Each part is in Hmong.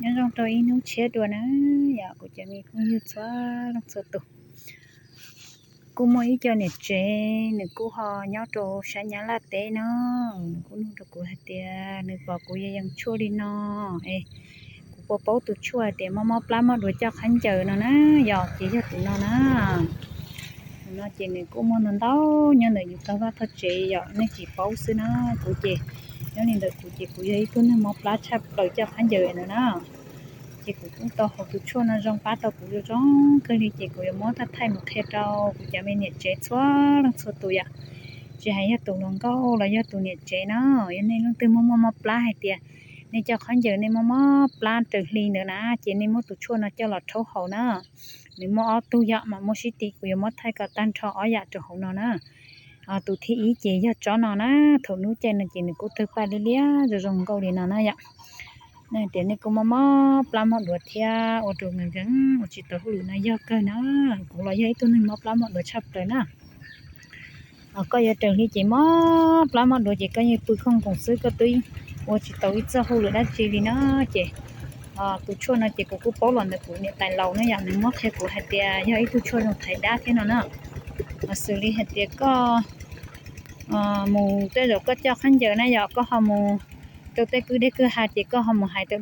Nyob zoo rau ib hnub tshiab dua na, yog kuv cov me phooj ywg txhua leej txhua tus. Kuj muaj ib co niam tsev nws kuj ho nyob rau sab Nyab Laj teb no, nws kuj nug rau kuv hais tias nws pom kuv yees tshuaj li no es kuv puas paub tus tshuaj hais tias mob mob plab mob duav coj khaub ncaws no na. Yog ces yog tus no na. Tus no ces nws kuj muaj ntau ntau nyob ntawm yus tog vaj tog tsev, yog nej tsis paub xwb na. Kuv ces nyob li ntawm kuv ces kuv yog ib tug neeg mob plab tshaj plaws coj khaub ncaws no na. Ces kuv kuj tau haus tus tshuaj no zoo pab tau kuv zoo zoo kawg li, ces kuv yuav muab thaij thaij mus qhia rau kuv cov me niam tsev txhua leej txhua tus yom. Tsis hais yog tus hluas nkauj los yog tus niam tsev na, yog nej leej twg muaj muaj mob plab hais tias nej coj khaub ncaws nej mob mob plab raws hli ntawd na, ces nej muab tus tshuaj no coj los rhaub haus na. Nws muaj ob tug yom, mas muab sib ti, kuv yuav muab thaij kom tag nrho ob yam rau hauv no na. Tus thib ib ces yog tsob no na, thaum hnub caij no ces nws kuj tawg paj liab liab zoo zoo nkauj li no na yom. Tias nej kuj mob mob plab mob duav thiab ua rau nkees nkees ua tsis tau hauj lwm no yog kawg na. Kuv los yog ib tug neeg mob plab mob duav tshaj plaws na. Koj yuav raws hli ces mob plab mob duav ces koj yeej pw khooj nkoos xwb, koj twb ua tsis tau ib txoj hauj lwm dab tsi li na. Ces tus tshuaj no ces kuv kuj paub los ntawm kuv niam tais laus na yom, nws muab qhia kuv hais tias yog ib tug tshuaj zoo thaiv dab thiab no na. Xws li hais tias koj mus tej zaum koj coj khaub ncaws na yom, koj ho mus rau tej kwj deg kwj ha ces koj ho mus hais tau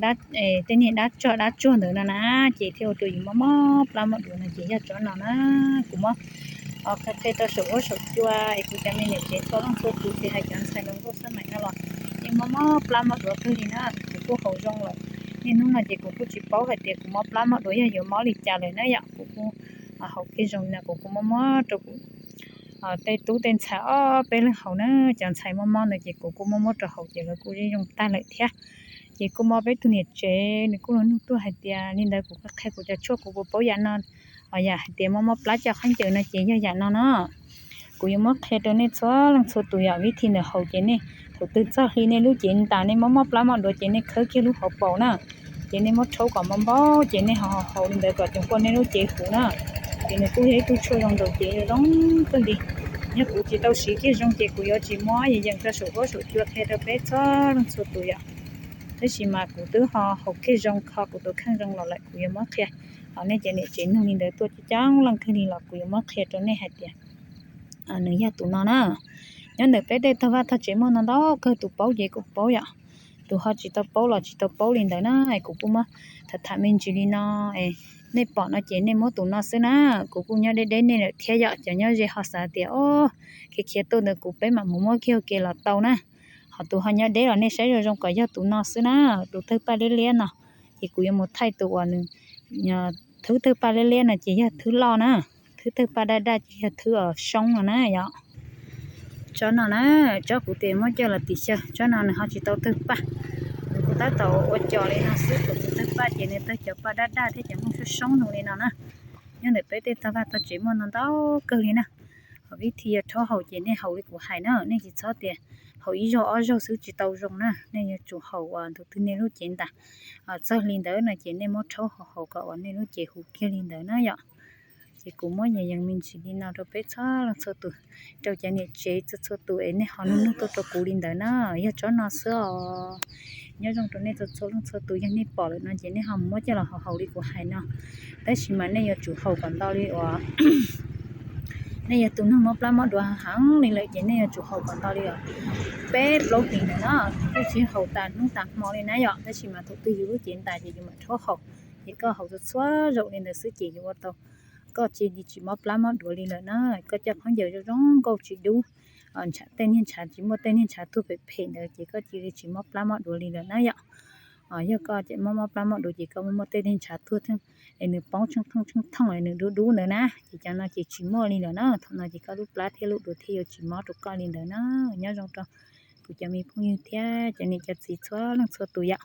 tej niag dab tsog dab tsuag ntawd no na, ces thiaj ua rau yus mob mob plab mob duav no ces yog tsob no na. Kuv muab qhia qhia rau saum huab saum cua es kuv cov me niam tsev txhua leej txhua tus, tsis hais cov ntxhais hluas nkauj xab maim no los yeej mob mob plab mob duav kawg li na. Kuv kuj haus zoo lawm, niaj hnub no ces kuv kuj tsis paub hais tias kuv mob plab mob duav yog yuav mob li cas lawm na yom. Kuv kuj haus kiag zoo no, kuv kuj muab muab rau kuv tej tub tej ntxhais ob peb leeg haus na. Cov ntxhais mob mob ntawd ces kuv kuj muab muab rau haus ces lawv kuj zoo tag lawm thiab. Ces kuj muaj peb tug niam tsev nws kuj los nug tuaj hais tias li ntawd kuv qhia kuv cov tshuaj kuv puas paub yam no, yam hais tias mob mob plab coj khaub ncaws no ces yog yam no no. Kuv yuav muab qhia rau nej txhua leej txhua tus yom, vib thi ntawm haus ces nej thaum twg txog hli nej lub cev ntas nej mob mob plab mob duav ces nej khawb kiag lub hauv paus na, ces nej muab rhaub kom npau npau ces nej ho haus li ntawd kom cov kua nej lub cev huv na. Ces nws kuj yog ib tug tshuaj zoo nraug cev zoo zoo kawg li. Yog kuv tsis tau siv kiag zoo ces kuv yuav tsis muab yees yees rau saum huab saum cua qhia rau peb txhua leej txhua tus yom. Tab sis mas kuv twb ho haus kiag zoo kho kuv tus kheej zoo los lawm kuv yuav muab qhia. Ho nej cov niam tsev nug li ntawd tuaj coob coob leej kawg li los kuv yuav muab qhia rau nej hais tias nws yog tus no na. Nyob ntawm peb tej tog vaj tog tsev muaj ntau ntau kawg, tus paub ces kuj paub yom, tus ho tsis tau paub los tsis tau paub li ntawd na. Es kuv kuj muab tham tham me ntsis li no, es nej pom no ces nej muab tus no xwb na. Kuv kuj nyob deb deb nej lawm thiab yom, cov nyob ze ho xav tias o, khiav khiav tuaj ntawd kuv peb mam mus muab kiag ua ke los tau na. Ho tus ho nyob deb los nej saib zoo zoo kom yog tus no xwb na, tus tawg paj liab liab no. Ces kuv yuav mus thaij tus uas nws thwb tawg paj liab liab no ces yog thwb loj na, thwb tawg paj daj daj ces yog thwb soob no na yom. Tsob no na, tsob kuv tias muab coj los tim xyaw, tsob no nws ho tsis tau tawg paj, nws kuj tab tom ua cos li no xwb, kuv tus tawg paj ces nws tawg cov paj daj daj thiab cov nplooj soob soob no li no na. Nyob ntawm peb tej tog vaj tog tsev muaj ntau ntau kawg li na. Ho vib thi yuav rhaub haus ces nej haus li kuv hais na, nej tsis txhob tias haus ib zaug ob zaug xwb tsis tau zoo na, nej yuav tsum haus uas nthaum twg nej lub cev ntas txog li ntawd no ces nej muab rhaub haus haus kom uas nej lub cev huv kiag li ntawd na yom. Ces kuv muab yees yees me ntsis li no rau peb txhua leej txhua tus, rau cov niam tsev txhua txhua tus es nej ho nug nug tuaj rau kuv li ntawd na, yog tsob no xwb os. Nyob zoo rau nej txhua txhua leej txhua tus, yog nej pom lawm no ces nej ho mus muab coj los haus haus li kuv hais no. Tab sis mas nej yuav tsum haus kom nto li uas nej yog tus neeg mob plab mob duav heev li lawm ces nej yuav tsum haus kom nto li uas peb plaub hlis ntawd na. Twb tsis haus tas hnub tas hmo li na yom, tab sis mas thaum twg yus lub cev ntas ces yus mam rhaub haus. Ces koj haus txhua txhua zaum li ntawd xwb ces yuav ua tau koj cia li tsis mob plab mob duav li lawm na. Koj coj khaub ncaws zoo zoo nkauj tsis dub, tej niag ntshav tsis muaj tej niag ntshav tuag phem phem ntawd ces koj cia li tsis mob plab mob duav li lawm na yom. Yog koj mob mob plab mob duav ces koj muaj muaj tej niag ntshav tuag es nws poob tsheej thooj tsheej thooj es nws dub dub ntawd na, ces cov no ces tsis muaj li lawm na. Thaum no ces koj lub plab thiab lub duav thiaj yuav tsis mob rau koj li ntawd na. Nyob zoo rau kuv cov me phooj ywg thiab cov niam cov txiv txhua leej txhua tus yom.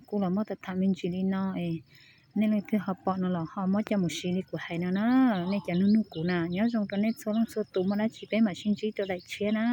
Kuv los muab tham tham me ntsis li no es nej leej twg ho pom no los ho muab coj mus siv li kuv hais no na. Nej cov nug nug kuv na, nyob zoo rau nej txhua leej txhua tus, muaj dab tsi peb mam sib ntsib rau daim tshiab na.